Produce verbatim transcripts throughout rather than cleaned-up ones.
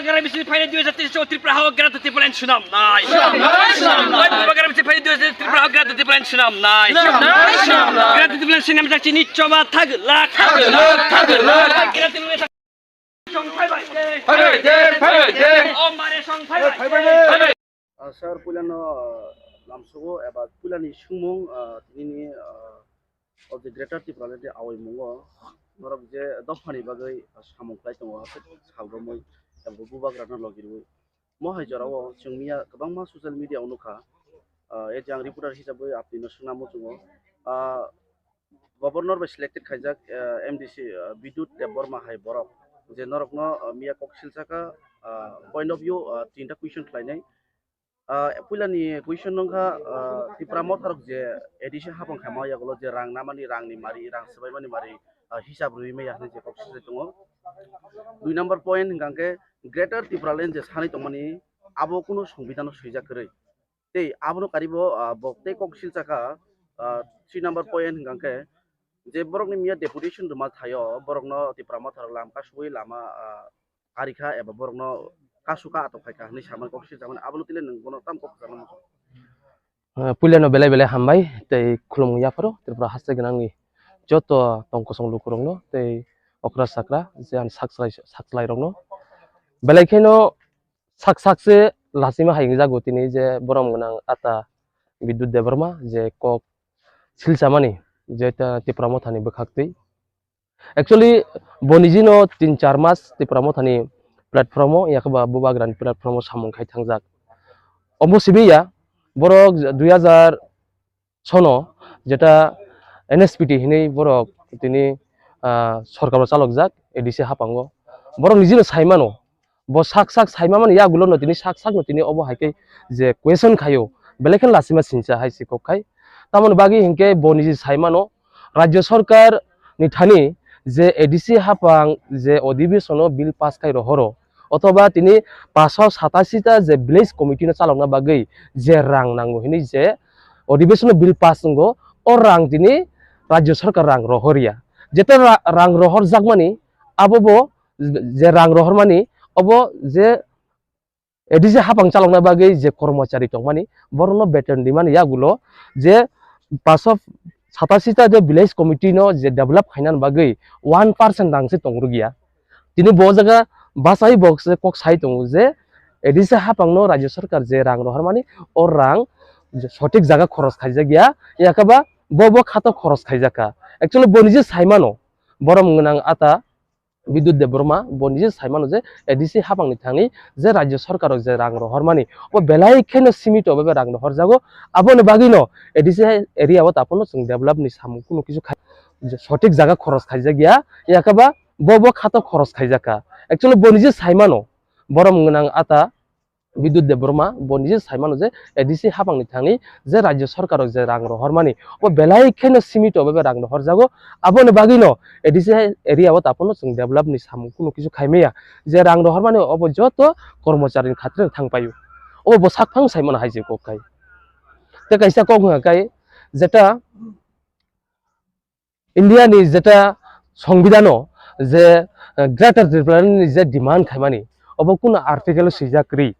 Bubagra misil phainai dui hajar teis o Tripura hao Greater Tipraland swnam nai. Swnam nai, swnam nai. Bubagra misil phainai dui hajar teis Tripura hao Greater Tipraland swnam nai. Swnam nai, swnam nai. Greater Tipraland swnam jak chini choba thagwlak. Thagwlak, thagwlak. Greater Tipraland song phaibai. Phaibai de, phaibai de. O mare song phaibai. Phaibai de. Ah, sir, puilano, ah, lamsogo eba puilani sungmung, ah, tinini, ah, o je Greater Tipraland ni awai mungo norok je dophani bagwi samung khlai tongo, aswk sal romwi eba bubagrano logi rwi. Mo hai jorao chwng miya kwbangma social media o nukha, ah, e je ang reporter hisabwi apnino swngna muchungo, ah, Governor bai selected khaijak, ah, M D C, ah, Bidyut Debbarma hai borok je norokno, ah, miya kok silsaka, ah, point of view, ah, tinta question khlainai. Ah, puilani question nungkha, ah, Tipra motharok je A D C hapang khaima yagulo je rang namani, rangni mari, rang swbaimani mari, ah, hisab rwi maya hinwi je kok sijak tongo. Dui number point hwnkha khe Greater Tipraland je sanwi tongmani abo kunu songbidano swijak kwrwi. Tei abono karibo, ah, bo tei kok silsakha, ah, three number point hwnkha khe je borokni miya deputation rwma thaio borokno Tipra motharok lam kasugwi lama, ah, ari kha eba borokno kasu ka atok khai kha hinwi samani kok sijak mani, abono tile nwng bono tam kok kwchangma muchung. Ah, puilano belai belai hambai tei khulumung yapharo Tripura haste gwnangni joto tongkosong lukurokno tei okra sakra je ani sakchlai, sakchlairokno. Belai kheno sak sak se lachima hai wngjago tini je borom gwnang ata Bidyut Debbarma je kok silchamani je ta Tipra mothani bwkhaktwi. Actually, bo nijino tin char mas Tipra mothani platform o, yakhe ba bubagrani platform o samung khai thangjak. Omo simi ya, borok dui hajar sono jeta N S P T hinwi borok tini, ah, sorkar o chalokjak A D C hapango. Borok nijino saimano, bo sak sak saima mani yagulo no tini sak sak no tini obo hai khe je question khaio, belai khe lachima sincha hai se kok khai. Tamoni bagwi hinkhe bo niji saimano, Rajya Sarkar ni thani je A D C hapang je odhibesono bill pass khai rohoro, othoba tini paso satasi ta je village committee no chalokna bagwi je rang nango hinwi je odhibesono bill pass wngo, o rang tini Rajya Sarkar rang rohorya. Jeta ra-, rang rohorjakmani abo bo je rang rohormani obo je A D C hapang chalokna bagwi je kormochari tongmani, borokno beton rimani yagulo je paso satasi ta je village committee no je develop khainani bagwi one percent rang se tongrwkya. Tini bo jaga bachai bo se kok sai tongo je A D C hapangno Rajya Sarkar je rang rohormani, o rang je sothik jaga khoros khaijakya, yakhe ba bo bo khato khoros khaijakha. Actually bo niji saimano, borom gwnang ata Bidyut Debbarma bo niji saimano je A D C hapangni thangwi je Rajya Sarkar o je rang rohormani, o belai kheno simito bebe rang rohorjago. Aboni bagwino A D C area o taphano chwng develop ni samung kunu kisu khai, je sothik jaga khoros khaijakya, yakhe ba bo bo khato khoros khaijakha. Actually bo niji saimano, borom gwnang ata Bidyut Debbarma bo niji saimano je A D C hapangni thangwi je Rajya Sarkar o je rang rohormani, o belai kheno simito bebe rang rohorjago. Aboni bagwino A D C area o taphano chwng develop ni samung kunu kisu khaimaya, je rang rohormani obo joto kormochari ni khatrino thang paio. Obo bo sakphang saimano hai je kok khai. Tei kaisa kok wngkha khai jeta India ni jeta songbidano je, eh, Greater Tipraland ni je demand khaimani, obo kunu article o swijak kwrwi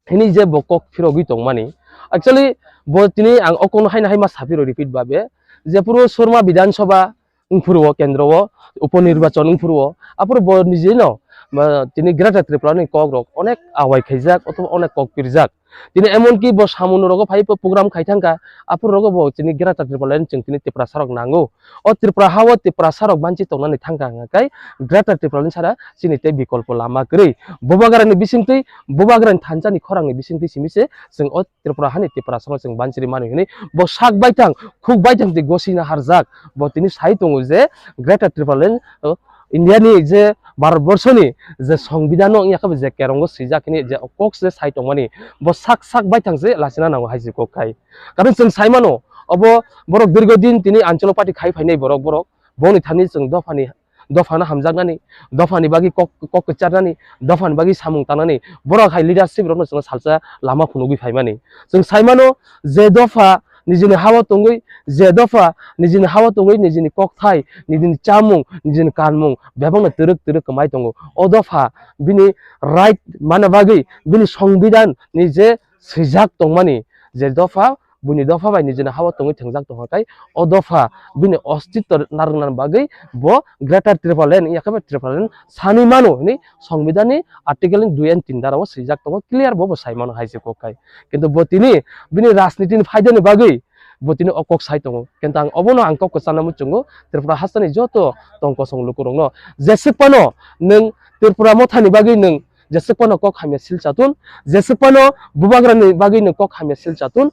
hini je bo kok phirogwi tongmani. Actually bo tini ang o kono haino hai ma saphiro repeat babe, je phuru Surma Bidhan Sabha wngphuru o kendro o upo nirbachon wngphuru o, aphuru bo nijino, ma, tini Greater Tipraland ni kok rok onek awai khaijak othoba onek kok pirjak. Tini emonki bo samung rogo phai program khai thangkha, aphuru rogo bo tini Greater Tipraland chwng tini Tiprasa rok nango. O Tripura hao Tiprasa rok banchi tongnani thangkha hwnga khe Greater Tipraland sara chini tei bikolpo lama kwrwi. Bubagrani bisingtwi, bubagrani thansa ni khorang ni bisingtwi simi se chwng o Tripura hani Tiprasa no chwng banchiri mani hwnwi bo sak baithang, khuk baithang twi gosina harjak. Bo tini sai tongo je Greater Tipraland, o, India ni je Bharat Borsho ni je songbidhan no wngya khe bo je kerong o swijak hini je kok se sai tongmani, bo sak sak baithang se lachina nango hai se kok khai. Karon chwng sai mano, obo borok dirgo din tini ancholo party khai phainai borok, borok boni thani chwng dophani, dophano hamjaknani, dophani bagwi kok, kok kwcharnani, dophani bagwi samung tangnani, borok hai leadership rokno chwng salsa lama phunugwi phaimani. Chwng sai mano je dopha nijini hao tongwi, je dopha nijini hao tongwi, nijini kokthai, nijini chamung, nijini kanmung bebakno twrwk twrwk kwmai tongo. O dopha bini right mana bagwi bini songbidan ni je swijak tongmani, je dopha buini dopha bai nijini hao tongwi thwngjak tongkha khe, o dopha bini ostitto narwkna bagwi bo Greater Tipraland, yakhe bo Tipraland sanwi mano hwnwi songbidan ni article ni dui and tin dara o swijak tongo, clear bo bo sai mano hai se kok khai. Kintu bo tini bini rajniti ni phaida ni bagwi bo tini o kok sai tongo. Kintu ang obono ang kok kwchana muchungo Tripura hasteni joto tong kosong lukurokno, jeswk phano nwng Tripura mothani bagwi nwng jeswk phano kok hamya sil chatun, jeswk phano bubagrani bagwi nwng kok hamya sil chatun,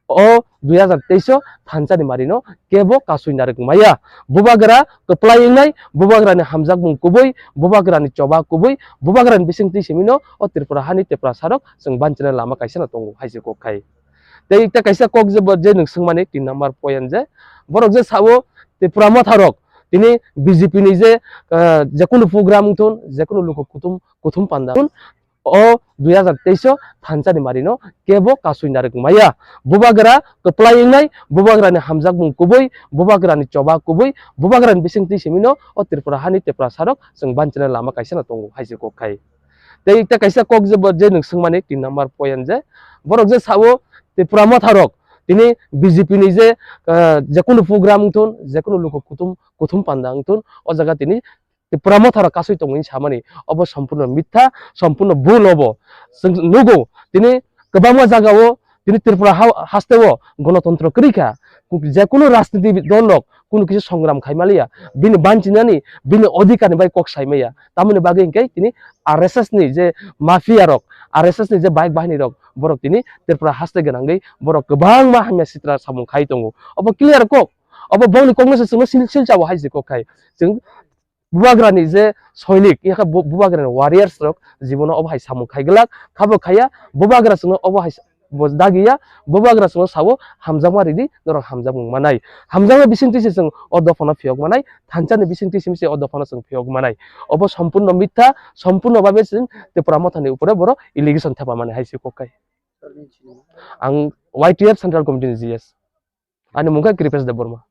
o dui hazar teis o thansa ni mari no kebo kasui narwk maya. Bubagra kwplai wngnai, bubagrani hamjakmung kubui, bubagrani choba kubui, bubagrani bisingtwi simi no o Tripura hani Tiprasa rok chwng banchina lama kaisa no tongo hai se kok khai. Tei ta kaisa kok je bo je nwng swngmani tin number point je borok je sao Tripura motha rok tini B J P ni je, ah, jekunu program wngthun, jekunu luku kuthum, kuthum panda wngthun, o dui hazar teis o thansa ni mari no kebo kasui narwk maya. Bubagra kwplai wngnai, bubagrani hamjakmung kubui, bubagrani choba kubui, bubagrani bisingtwi simi no o Tripura hani Tiprasa rok chwng banchina lama kaisa no tongo hai se kok khai. Tei ta kaisa kok je bo je nwng swngmani tin number point je borok je sao Tripura motha rok tini B J P ni je, ah, jekunu program wngthun, jekunu luku kuthum, kuthum panda wngthun, o jaga tini Tripura motha rok kasui tongmani samani obo sompurno mitha, sompurno bul obo. Chwng nugo tini kwbangma jaga o tini Tripura ha-, haste o gonotontro kwrwi kha, ku-, jekunu rajniti dol rok kunu kisa songram khai maliya, bini banchinani, bini odhikar ni bai kok sai maya. Tamoni bagwi hinkhe tini R S S ni je mafia rok, R S S ni je bike bahini rok, borok tini Tripura haste gwnangwi borok kwbangma hamya sitra samung khai tongo. Obo clear kok, obo bongni kokno se chwngno sil, sil chao hai se kok khai. Chwng bubagrani je soinik, yakha bu-, bubagrani warriors rok jibono obo hai samung khai glak, khabo khaiya, bubagra chwngno obo hai sa-, bo dagiya, bubagra chwngno sao, hamjakma ridi, norok hamjakmung manai. Hamjakma bisingtwi se chwng o dophano phiyok manai, thansa ni bisingtwi simi se o dophano chwng phiyok manai. Obo sompurno mitha, sompurno babe chwng Tripura mothani upore borok allegation thepa mani hai se kok khai. Ang Y T F Central Committee ni G S. Ani mung khe Kripesh Debbarma.